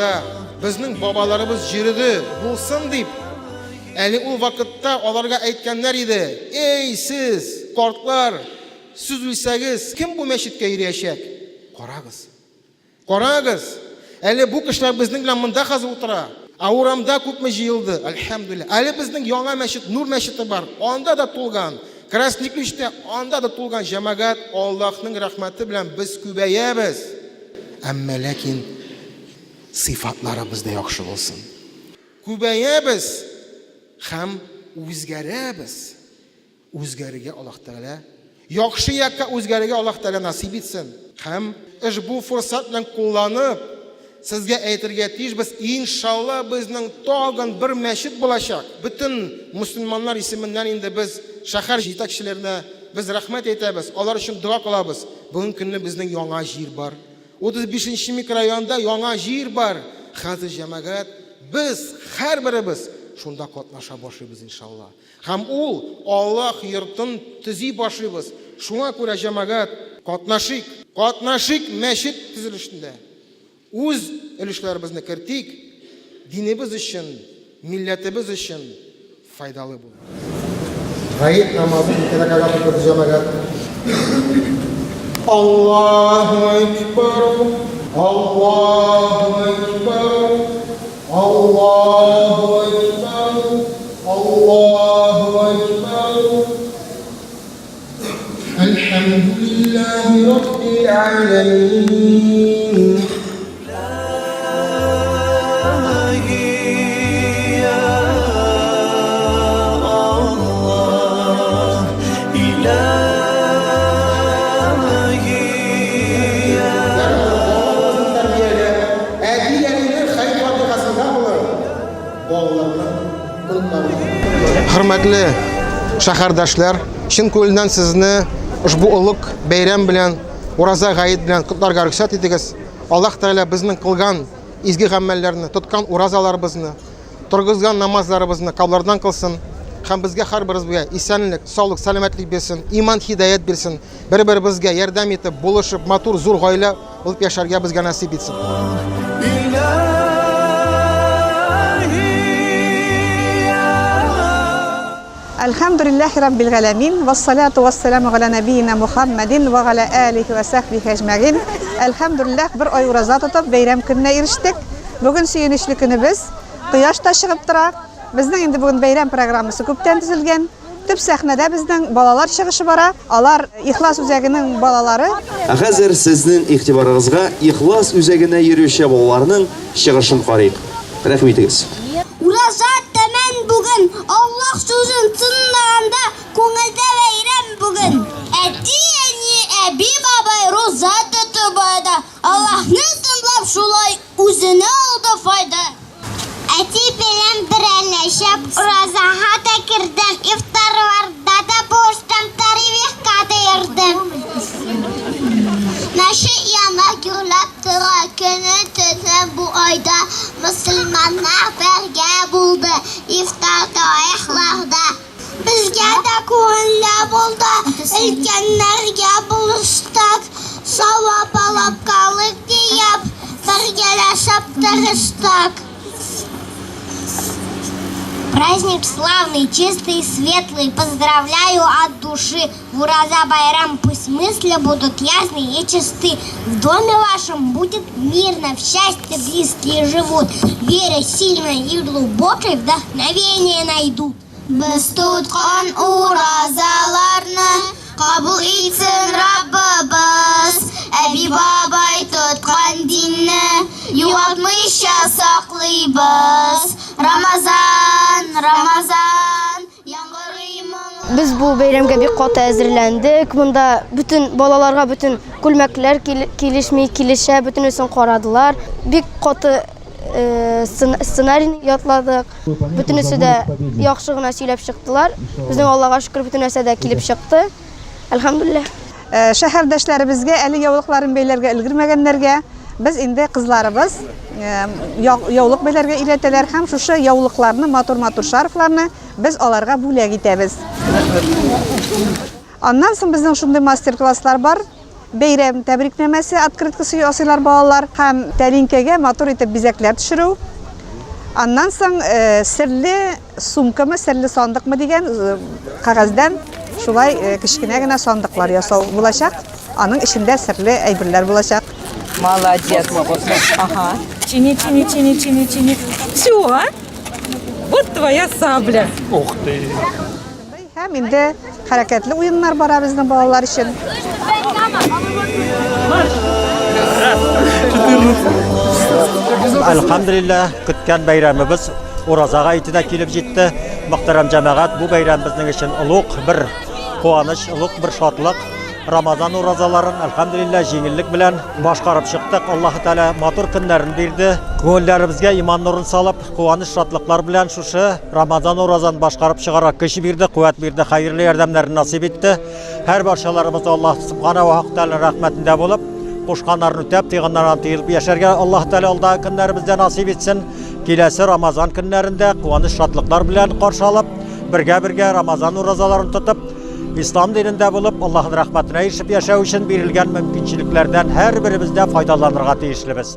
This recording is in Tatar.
урыннарда безнең бабаларыбыз җөреде, булсын дип, әле ул вакытта аларга әйткәннәр иде, Эй, сез, картлар, сез үлсәгез, кем бу мәчеткә йөриячәк? Карагыз. Карагыз, әле бу кешеләр безнең белән монда хәзер утыра. Ә урамда күпме җыелды, әлхәмдүлилләһ. Әле безнең яңа мәчет, Нур мәчете бар, анда да тулган. Красный Ключтә анда да тулган җәмәгать, Аллаһның рәхмәте белән без күбәябез. Әмма ләкин сыйфатларыбыз да яхшы булсын. Күбәябез һәм үзгәрәбез. Үзгәрергә Аллаһ Тәгалә, яхшы якка үзгәрергә Аллаһ Тәгалә насыйп итсен. Һәм ошбу форсат белән кулланып, сезгә әйтергә тиешбез, иншалла, безнең тагын бер мәчет булачак. Бөтен мөселманнар исеменнән инде без шәһәр җитәкчеләренә без рәхмәт әйтәбез, алар өчен дога кылабыз. Бүгенге көнне безнең яңа җир бар. 35 нче микрорайонда яңа җир бар. Хәзер, җәмәгать, без һәрберебез шунда катнаша башлыйбыз, иншалла. Һәм ул Аллаһ йортын төзи башлыйбыз. Шуңа күрә, җәмәгать, катнашыйк! Катнашыйк мәчет төзелешендә! Үз өлешләребезне кертик, динебез өчен, милләтебез өчен файдалы булыр. Гает намазын ике рәкәгать укыды җәмәгать. Аллаһу әкбәр, Аллаһу әкбәр, Аллаһу әкбәр, Аллаһу әкбәр, Әлхәмдүлилләһи раббил галәмин. Әти-әнинең хәер-фатихасында булыр, балаларның оныкларының. Хөрмәтле шәһәрдәшләр, чын күңелдән сезне ошбу олуг бәйрәм белән, Ураза гает белән котларга рөхсәт итегез. Аллаһ Тәгалә безнең кылган изге гамәлләрне, тоткан уразаларыбызны, торгызган намазларыбызны кабуллардан кылсын һәм безгә һәрберебезгә исәнлек, саулык, сәламәтлек бирсен, иман, һидаять бирсен. Бер-беребезгә ярдәм итеп, булышып, матур, зур гаилә булып яшәргә безгә насыйп итсен. Әлхәмдүлилләһи раббил галәмин, вассалату вассәламу галә нәбиина Мухаммадин ва галә алихи ва сахбихи әҗмәгин. Әлхәмдүлилләһ, бер ай ураза тотып, бәйрәм көненә ирештек. Бүген сөенечле көнебез. Кояш та чыгып тора. Безнең инде бүген бәйрәм программасы күптән төзелгән. Төп сәхнәдә безнең балалар чыгышы бара. Алар Ихлас үзәгенең балалары. Ә хәзер сезнең игътибарыгызга Ихлас үзәгенә йөрүче балаларның чыгышын карыйк. Рәхим итегез. Ураза тәмам бүген, Аллаһ сүзен тыңлаганда, күңелдә бәйрәм бүген. Әти-әни, әби-бабай руза тотып ада, Аллаһны тыңлап шулай үзенә алды файда. Әти белән берләшеп уразага да кердем, ифтарларда да булыштым, таравихка да йөрдем. Мәчет яна гөрләп тора, көне-төне бу айда мөселманнар бергә булды, ифтар таравихларда. Безгә дә күңелле булды, өлкәннәргә булыштык, савап алып калыйк диеп, бергәләшеп тырыштык. Праздник славный, чистый и светлый, поздравляю от души. В Ураза Байрам пусть мысли будут ясны и чисты. В доме вашем будет мирно, в счастье близкие живут. Веря сильной и глубокой, вдохновение найдут. Без тоткан уразаларны кабул итсен Раббыбыз. Әби-бабай тоткан динне югалтмыйча саклыйбыз. Рамазан, Рамазан, яңгырый моңлы. Без бу бәйрәмгә бик каты әзерләндек. Монда бөтен балаларга бөтен күлмәкләр килешми, килешә, бөтенесен карадылар. Бик каты э, сценарийны ятладык. Бөтенесе дә яхшы гына сөйләп чыктылар. Безнең Аллага шөкер, бөтен нәрсә дә килеп чыкты. Әлхәмдүлилләһ. Э, шәһәрдәшләребезгә әле яулыкларын бәйләргә өлгермәгәннәргә без инде кызларыбыз э, яулык бәйләргә өйрәтәләр һәм шушы яулыкларны, матур-матур шарфларны без аларга бүләк итәбез. Аннан соң безнең шундый мастер-класслар бар. Бәйрәм тәбрикнамәсе открыткасы ясыйлар балалар һәм тәлинкәгә матур итеп бизәкләр төшерү. Аннан соң серле сумкамы, серле сандыкмы дигән кәгазьдән шулай кечкенә генә сандыклар ясау булачак. Аның эчендә серле әйберләр булачак. Молодец. Ага. Чини, чини, чини, чини, чини. Все. Вот твоя сабля. Ух ты. Һәм инде хәрәкәтле уеннар бара безнең балалар өчен. Әлхәмдүлилләһ, көткән бәйрәмебез Ураза гаете дә килеп җитте. Мөхтәрәм җәмәгать, бу бәйрәм безнең өчен олуг бер куаныч, олуг бер шатлык. Рамазан уразаларын, әлхәмдүлилләһ, җиңеллек белән башкарып чыктык. Аллаһы Тәгалә матур көннәрен бирде. Күңелләребезгә иман нурын салып, куаныч-шатлыклар белән шушы Рамазан уразан башкарып чыгарга көч бирде, куәт бирде, хәерле ярдәмнәрен насыйп итте. Һәр барчаларыбыз Аллаһ Субхана ва Тәгалә рәхмәтендә булып, кушканнарын үтәп, тыйганнардан тыелып яшәргә Аллаһ Тәгалә алдагы көннәребездә насыйп итсен. Киләсе Рамазан көннәрендә куаныч-шатлыклар белән каршы алып, бергә-бергә Рамазан уразаларын тотып, Ислам динендә булып, Аллаһның рәхмәтенә ирешеп яшәү өчен бирелгән мөмкинчелекләрдән һәрберебез дә файдаланырга тиешлебез.